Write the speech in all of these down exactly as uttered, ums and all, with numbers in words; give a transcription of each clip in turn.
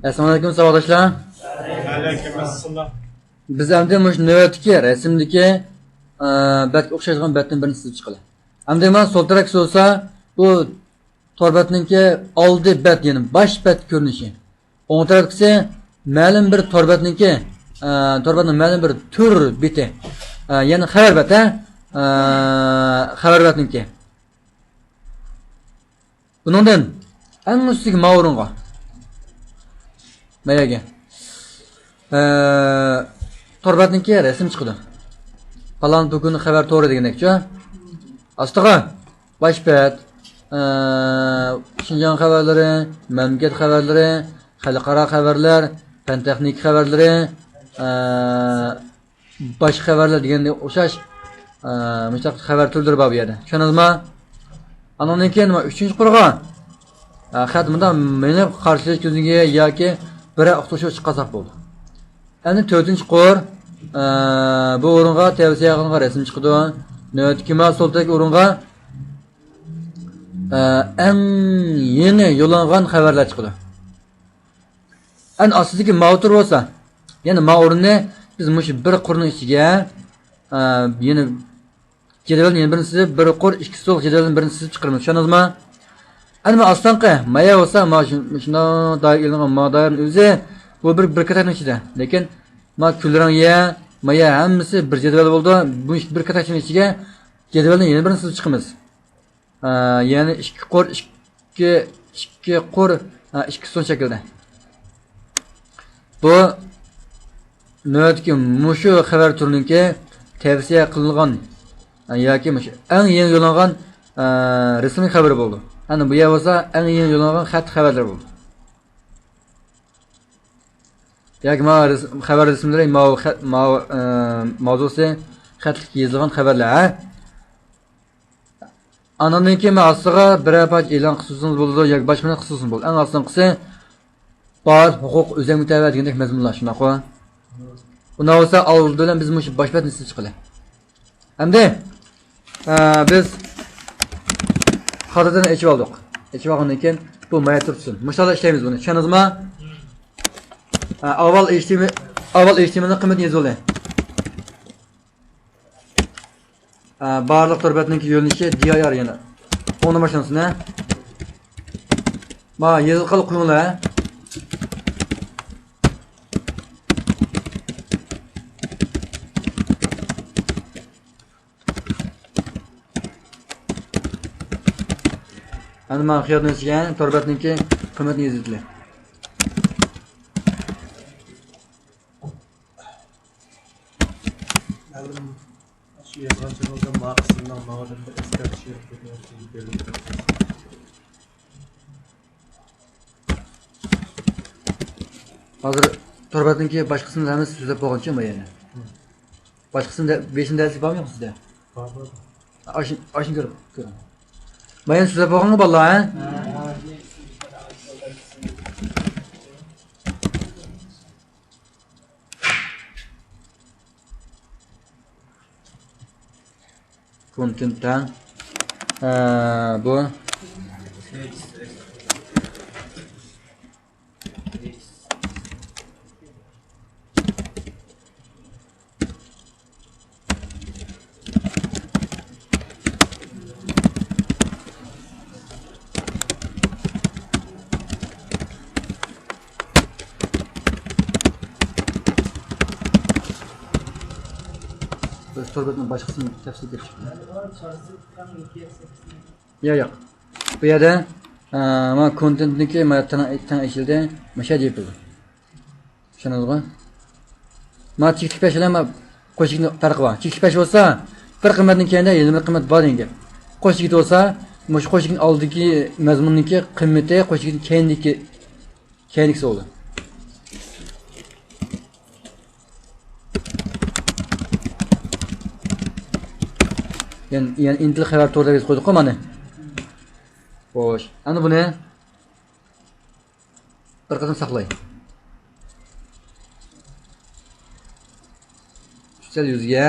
ئەسسالامۇ ئەلەيكۇم، ساۋاقداشلار. ۋەئەلەيكۇم ئەسسالام. بىز ئەمدى مۇشۇ نۆۋەتتىكى رەسىمدىكى، ئە، بەتكە ئوخشايدىغان بەتتىن بىرنى سىزىپ چىقىلى. ئەمدى مانا سول تەرەپكىسى بولسا، بۇ تور بەتنىڭكى ئالدى بەت، يەنى باش بەت كۆرۈنۈشى. ئوڭ تەرەپكىسى مەلۇم بىر تور بەتنىڭكى، ئە، تور بەتنىڭ مەلۇم بىر تۈر بېتى. ئە، يەنى خەۋەر بەت، ھە؟ ئە، خەۋەر بەتنىڭكى. بۇنىڭدىن ئەڭ ئۈستىدىكى ماۋۇ ئورۇنغا، مەيەگە، ئە، تور بەتنىڭكى رەسىم چىقىدۇ. پالان بۈگۈن خەۋەر تورى دېگەندەكچۇ. ئاستىغا باش بەت، ئە، شىنجاڭ خەۋەرلىرى، مەملىكەت خەۋەرلىرى، خەلقئارا خەۋەرلەر، پەن تېخنىكا خەۋەرلىرى، ئە، باشقا خەۋەرلەر دېگەنگە ئوخشاش، ئە، مۇشۇنداق خەۋەر تۈرلىرى بار بۇ يەردە. چۈشەندىڭىزمۇ؟ ئانىڭدىن كېيىن مانا ئۈچىنچى قۇرغا، ئە، خەت مۇنداق مېڭىپ قارشى ئېلىش كۆزنىكى ياكى بىرەر ئۇقتۇرۇشۇغا چىقارساق بولىدۇ. ئەمدى تۆتىنچى قۇر، ئە، بۇ ئورۇنغا تەۋسىيە قىلىنغان رەسىم چىقىدۇ. نۆۋەتتىكى مانا سول تەرەپتىكى ئورۇنغا، ئە، ئەڭ يېڭى يوللانغان خەۋەرلەر چىقىدۇ. ئەنە ئاستىدىكى ماۋۇ تۈر بولسا، يەنى ماۋۇ ئورۇننى بىز مۇشۇ بىر قۇرنىڭ ئىچىگە، ئە، يەنە جەدۋەلدىن يەنە بىرنى سىزىپ، بىر قۇر ئىككى سول جەدۋەلدىن بىرنى سىزىپ چىقىرىمىز. چۈشەندىڭىزمۇ؟ ئەنە ماۋۇ ئاستىڭقى مايا بولسا، ماۋۇ شۇ-، شۇنداق دائىرە ئېلىنغان ماۋۇ دائىرىنىڭ ئۆزى، بۇ بىر، بىر كاتەكنىڭ ئىچىدە. لېكىن ماۋۇ كۈلرەڭگە، مايا ھەممىسى بىر جەدۋەل بولىدۇ. بۇ بىر كاتەكنىڭ ئىچىگە جەدۋەلدىن يەنە بىرنى سىزىپ چىقىمىز. ئە، يەنى ئىككى قۇر، ئىككى، ئىككى قۇر، ئە، ئىككى سون شەكلىدە. بۇ نۆۋەتتىكى مۇشۇ خەۋەر تۈرىنىڭكى تەۋسىيە قىلىنغان، ئە، ياكى مۇشۇ ئەڭ يېڭى يوللانغان، ئە، رەسمىي خەۋىرى بولىدۇ. ئەنە بۇ يەر بولسا ئەڭ يېڭى يوللانغان خەت خەۋەرلىرى بولىدۇ. ياكى ماۋۇ رەس-، خەۋەر رەسىملىرى ماۋۇ خەت، ماۋۇ، ئە، ماۋزۇسى خەتلىك يېزىلغان خەۋەرلەر، ھە؟ ئانىڭدىن كېيىن مەن ئاستىغا بىرەر پارچە ئېلان قىلسىڭىز بولىدۇ ياكى باشقا نەرسە قىلسىڭىز بولىدۇ. ئەڭ ئاستىڭقىسى بار ھوقۇق، ئۆزەك مۇتەۋە دېگەندەك مەزمۇنلار، شۇنداققۇ؟ ئۇنداق بولسا ئالدى بىلەن بىز مۇشۇ باش بەتنى سىزىپ چىقىلى. ئەمدى، ئە، بىز خاتىرىدىن ئېچىپ ئالدۇق. ئېچىپ ئالغاندىن كېيىن بۇ مايا تۇرسۇن. مۇشۇنداق ئىشلەيمىز بۇنى. چۈشەندىڭىزمۇ؟ ئە، ئاۋۋال ئېچ تى ئېم ئېل، ئاۋۋال ئېچ تى ئېم ئېلنىڭ قىممىتىنى يېزىۋالىڭ. ئە، بارلىق تور بەتنىڭكى يۆنىلىشى دى ئاي ئار يەنە. ئوڭدىن باشلانسۇن، ھە. ما، يېزىققا قويۇڭلار، ھە. ئەمدى مانا خىيالدىن ئۆتكەن تور بەتنىڭكى قىممىتىنى يېزىۋېتىلى. مەلۇم، شۇ يازغان چېغىڭىزدا ما قىسىمنىڭ ماڭا بىر ئەسكەرتىش يېرى كۆپىيىپ بېرىلىپ تۇرىدۇ. ھازىر تور بەتنىڭكى باشقىسىنى ھەممىسى سۆزلەپ بولغانچە ما يەنە. باشقىسىنى دە-، بېشىنى دەرسلىك بارمۇ يوق سىزدە؟ بار، بار. ئاشۇ، ئاشۇنى كۆرۈپ، كۆرۈڭ. ما يەنە سۆزلەپ بولغانغۇ بالىلار، ھە؟ كونتېنت تەڭ. ئە، بۇ. بىز تور بەتنىڭ باشقىسىنى تەپسىلىي كۆرۈپ چىقىمىز. ياق، ياق. بۇ يەردە، ئە، مانا كونتېنتنىڭكى مانا تەڭ، تەڭ ئېچىلدى. مۇشۇ يەردە يېپىلدى. چۈشەندىڭىزغۇ؟ مانا چېكىتلىك پەش بىلەن مانا قوشۇكنىڭ پەرقى بار. چېكىتلىك پەش بولسا، بىر قىممەتتىن كەينىدە يەنە بىر قىممەت بار دېگەن گەپ. قوشۇكىت بولسا، مۇشۇ قوشۇكنىڭ ئالدىدىكى مەزمۇننىڭكى قىممىتى قوشۇكتىن كەينىدىكى، كەينىدىكىسى بولىدۇ. يەنى، يەنى ئىنتىل خەۋەر تورىدا بىز قويدۇققۇ مانا. خوش. ئەمدى بۇنى بىر قېتىم ساقلاي. ئۈستەل يۈزگە.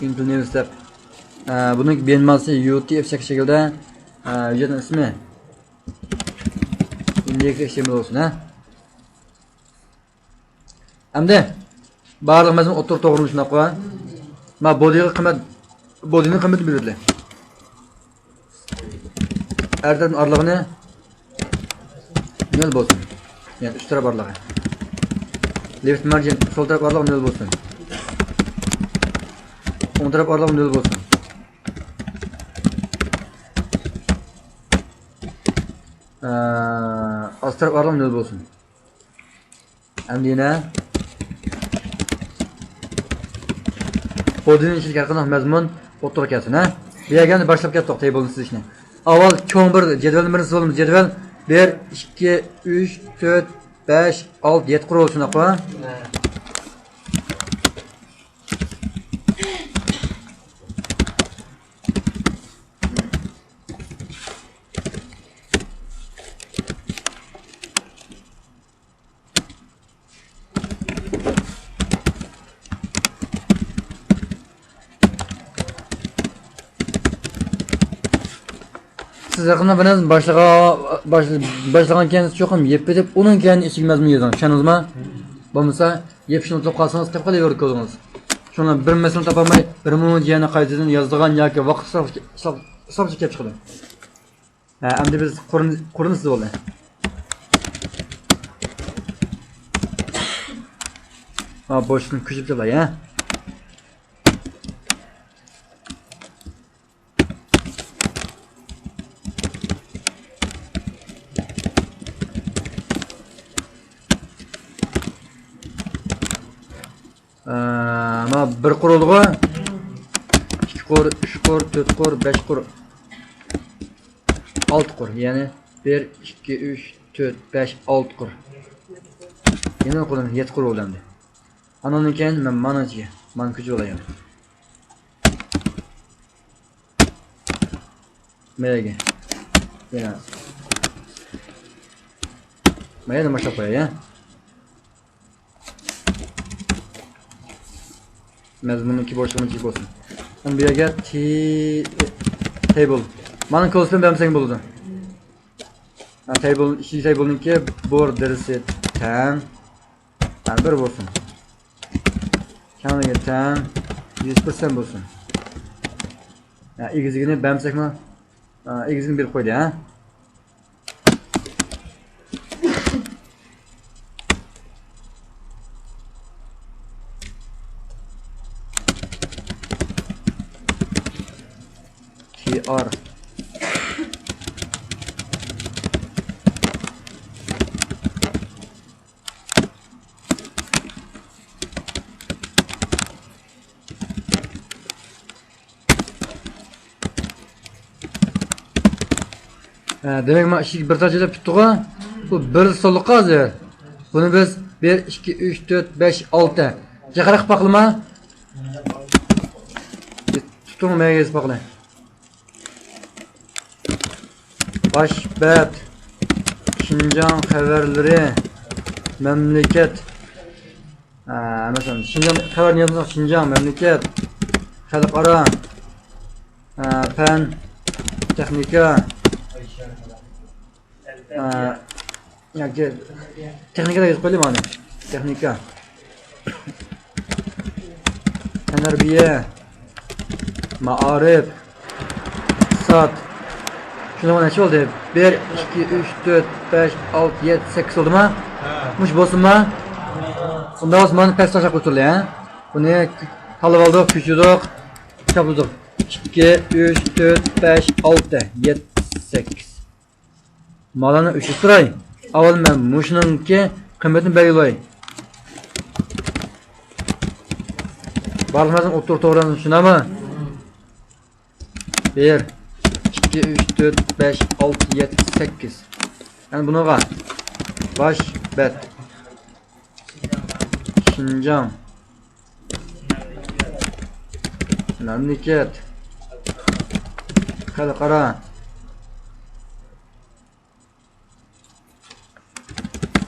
ئىنتىل نېۋىس دەپ. ئە، بۇنىڭ بىيەنماسى يۇ تى ئېف شەكلىدە. ئە، ھۆججەتنىڭ ئىسمى. نېگىتىپ ئېچ تېرمىنال بولسۇن، ھە. ئەمدى بارلىق مەزمۇن ئوتتۇرا توغرىمۇ شۇنداققۇ؟ مانا بودىغا قىممەت، بودىنىڭ قىممىتىنى بېرىۋېتىلى. ئەر تەرەپنىڭ ئارىلىقىنى نۆل بولسۇن. يەنى ئۈست تەرەپ ئارىلىقى. لېفت مارجىن، سول تەرەپ ئارىلىقى نۆل بولسۇن. ئوڭ تەرەپ ئارىلىقى نۆل بولسۇن. ئە، ئاست تەرەپ ئارىلىقى نۆل بولسۇن. ئەمدى يەنە بودىنىڭ ئىچىدىكى ھەر قانداق مەزمۇن ئوتتۇرىغا كەلسۇن، ھە. بۇ يەرگە ئەمدى باشلاپ كەتتۇق تەيبولنى سىزىشنى. ئاۋۋال چوڭ بىر جەدۋەلنى بىرىنچى سىزىۋالىمىز. جەدۋەل بىر، ئىككى، ئۈچ، تۆت، بەش، ئالتە، يەتتە قۇر بولسۇن، شۇنداققۇ؟ سىز يېقىندا بىر نەرسىنى باشلىغان، باش-، باشلىغان كەينىڭىز چوقۇم يېپىپ كېتىپ، ئۇنىڭ كەينىدىن ئىچىگە مەزمۇن يېزىڭ. چۈشەندىڭىزمۇ؟ بولمىسا يېپىشنى ئۇنتۇپ قالسىڭىز، قېلىپ قالىدۇ كودىڭىز. شۇڭا بىر مەسىلىنى تاپالماي، بىر مۇنچە يەرنى قايتىدىن يازىدىغان ياكى ۋاقىت ئىسراپ، ئىسراپ، ئىسراپچىلىق كېلىپ چىقىدۇ. ھە، ئەمدى بىز قۇرىنى، قۇرىنى سىزىۋالدى. ھا، بوشلۇقنى كۆچۈرۈپ تاشلاي، ھە. ئە، مانا بىر قۇر بولدىغۇ. ئىككى قۇر، ئۈچ قۇر، تۆت قۇر، بەش قۇر، ئالتە قۇر. يەنى بىر، ئىككى، ئۈچ، تۆت، بەش، ئالتە قۇر. يەنە قۇر، يەتتە قۇر بولدى ئەمدى. ئانىڭدىن كېيىن مەن مانا ئىچىگە، مانا كۆچۈرۈپ ئالاي ئەمدى. مەيگە. يەنە. مەيگە باشلاپ قوياي، يا. مەزمۇننىڭكى بوشلۇقىنى جىق بولسۇن. ئەمدى بۇ يەرگە تى-، تەيبول. مانا كوسپىن بەرمىسەڭ بولىدۇ. ھە، تەيبول، ئىچىدىكى تەيبولنىڭكى بوردېرسى تەڭ. ھە، بىر بولسۇن. كەڭلىكى تەڭ يۈز پىرسەنت بولسۇن. ھە، ئېگىزلىكىنى بەرمىسەكمۇ؟ ھە، ئېگىزلىكىنى بېرىپ قويدى، ھە؟ تى ئار. ھە، دېمەك، مانا ئىچىدىكى بىر تال جەدۋەل پۈتتىغۇ. بۇ بىر سوللۇق ھازىر. بۇنى بىز بىر، ئىككى، ئۈچ، تۆت، بەش، ئالتە. جاقاراق باقلىما. تۇتۇڭ، مەيگە يېزىپ باقلى. باش بەت، شىنجاڭ خەۋەرلىرى، مەملىكەت. ئە، مەسىلەن، شىنجاڭ خەۋەرنى يازمىساق، شىنجاڭ، مەملىكەت، خەلقئارا، ئە، پەن، تېخنىكا، ئە، ياكى تېخنىكا دەپ يېزىپ قويىلى مانا. تېخنىكا. تەنتەربىيە، مائارىپ، ئىقتىساد. شۇنداق نەچچە بولدى؟ بىر، ئىككى، ئۈچ، تۆت، بەش، ئالتە، يەتتە، سەككىز بولدىما؟ ھە. مۇشۇ بولسۇنما؟ ئۇنداق بولسا مانا پەس تاشلاپ قويۇپ تۇرلى، ھە؟ بۇنى تاللىۋالدۇق، كۆچۈردۇق، چاپلىدۇق. ئىككى، ئۈچ، تۆت، بەش، ئالتە، يەتتە، سەككىز. مالارنى ئۆچۈرۈپ تۇراي. ئاۋۋال مەن مۇشۇنىڭكى قىممىتىنى بەلگىلىۋاي. بارلىق نەرسىنى ئوتتۇرا توغرا يازدىم، چۈشىنەمۇ؟ بىر، ئىككى، ئۈچ، تۆت، بەش، ئالتە، يەتتە، سەككىز. يەنە بۇنىڭغا باش بەت. شىنجاڭ. مەملىكەت. خەلقئارا.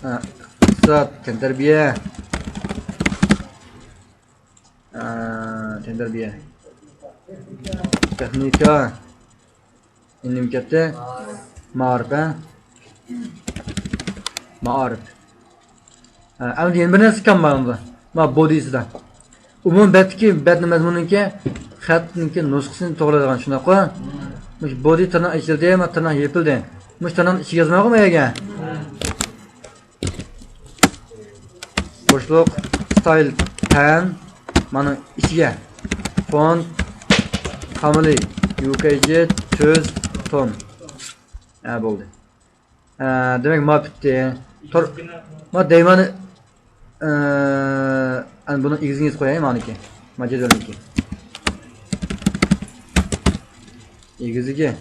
ھە، ئىقتىساد، تەنتەربىيە. ھە، تەنتەربىيە. تېخنىكا. ئەمدى نېمە كەتتى؟ مائارىپ، ھە؟ مائارىپ. ھە، ئەمدى يەنە بىر نەرسە كەم بار ئەمدى. ما بودى ئىچىدە. ئومۇمىي بەتتىكى، بەتنىڭ مەزمۇنىنىڭكى خەتنىڭكى نۇسخىسىنى توغرىلايدىغان، شۇنداققۇ؟ مۇشۇ بودى تىرناق ئېچىلدى، ما تىرناق يېپىلدى. مۇشۇ تىرناقنىڭ ئىچىگە يازمايغۇ ما يەرگە؟ بوشلۇق، ستايل، پەن، مانا ئىچىگە. فونت، فامىلى، يۇكەيجى، تۈز، تون. ھە، بولدى. ئە، دېمەك، ما پۈتتى. تور، ما دەيمەن، ئە، ئەنە بۇنىڭ ئېگىزىگە يېزىپ قوياي، مانىكى. ما جەدۋەلنىڭكى. ئېگىزىگە.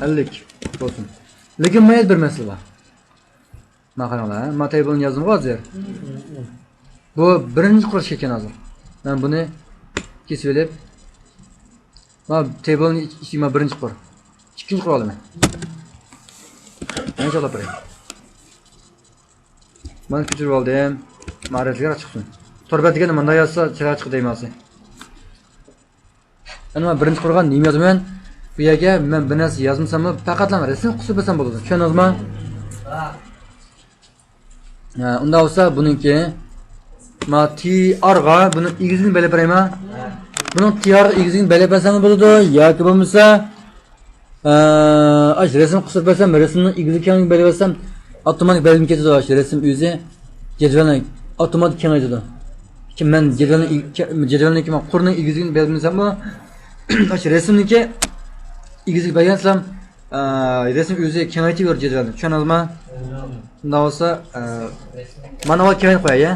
ئەللىك بولسۇن. لېكىن ما يەردە بىر مەسىلە بار. ما قاراڭلار، ما تەيبىلنى يازدىمغۇ ھازىر. بۇ بىرىنچى قۇر ئىكەن ھازىر. مەن بۇنى كېسىپ ئېلىپ، ما تەيبىلنى ئىچ-، ئىچىگە ما بىرىنچى قۇر. ئىككىنچى قۇر ئالىمەن. مەن چالاپ بېرەي. مانا كۆچۈرۈپ ئالدىم. ما رەتلىكرەك چىقسۇن. تور بەت دېگەندە مۇنداق يازسا چىرايلىق چىقىدۇ دەيمەن ھازىر. ئەنە مەن بىرىنچى قۇرغا نېمە يازىمەن؟ بۇ يەرگە مەن بىر نەرسە يازمىساممۇ، پەقەتلا رەسىم قىسىپ بەرسەم بولىدۇ. چۈشەندىڭىزمۇ؟ ھە، ئۇنداق بولسا بۇنىڭكى، ما تىئارغا بۇنىڭ ئېگىزىنى بەلگىلەپ بېرەيمۇ؟ بۇنىڭ تىئارغا ئېگىزىنى بەلگىلەپ بەرسەممۇ بولىدۇ، ياكى بولمىسا، ئە، ئاشۇ رەسىم قىسىپ بەرسەم، رەسىمنىڭ ئېگىزى كەڭلىكىنى بەلگىلىۋەتسەم، ئاپتوماتىك بەلگىلىنىپ كېتىدۇ. ئاشۇ رەسىم ئۆزى جەدۋەلنى ئاپتوماتىك كېڭەيتىدۇ. لېكىن مەن جەدۋەلنى، جەدۋەلنىڭكى مانا قۇرنىڭ ئېگىزلىكىنى بەلگىلىمىسەممۇ، ئاشۇ رەسىمنىڭكى ئېگىزلىكىنى بەلگىلىسەم، ئە، رەسىم ئۆزى كېڭەيتىۋېرىدۇ جەدۋەلنى. چۈشەندىڭىزمۇ؟ شۇنداق بولسا، ئە، مانا بۇ كېڭەيتىپ قوياي، يا.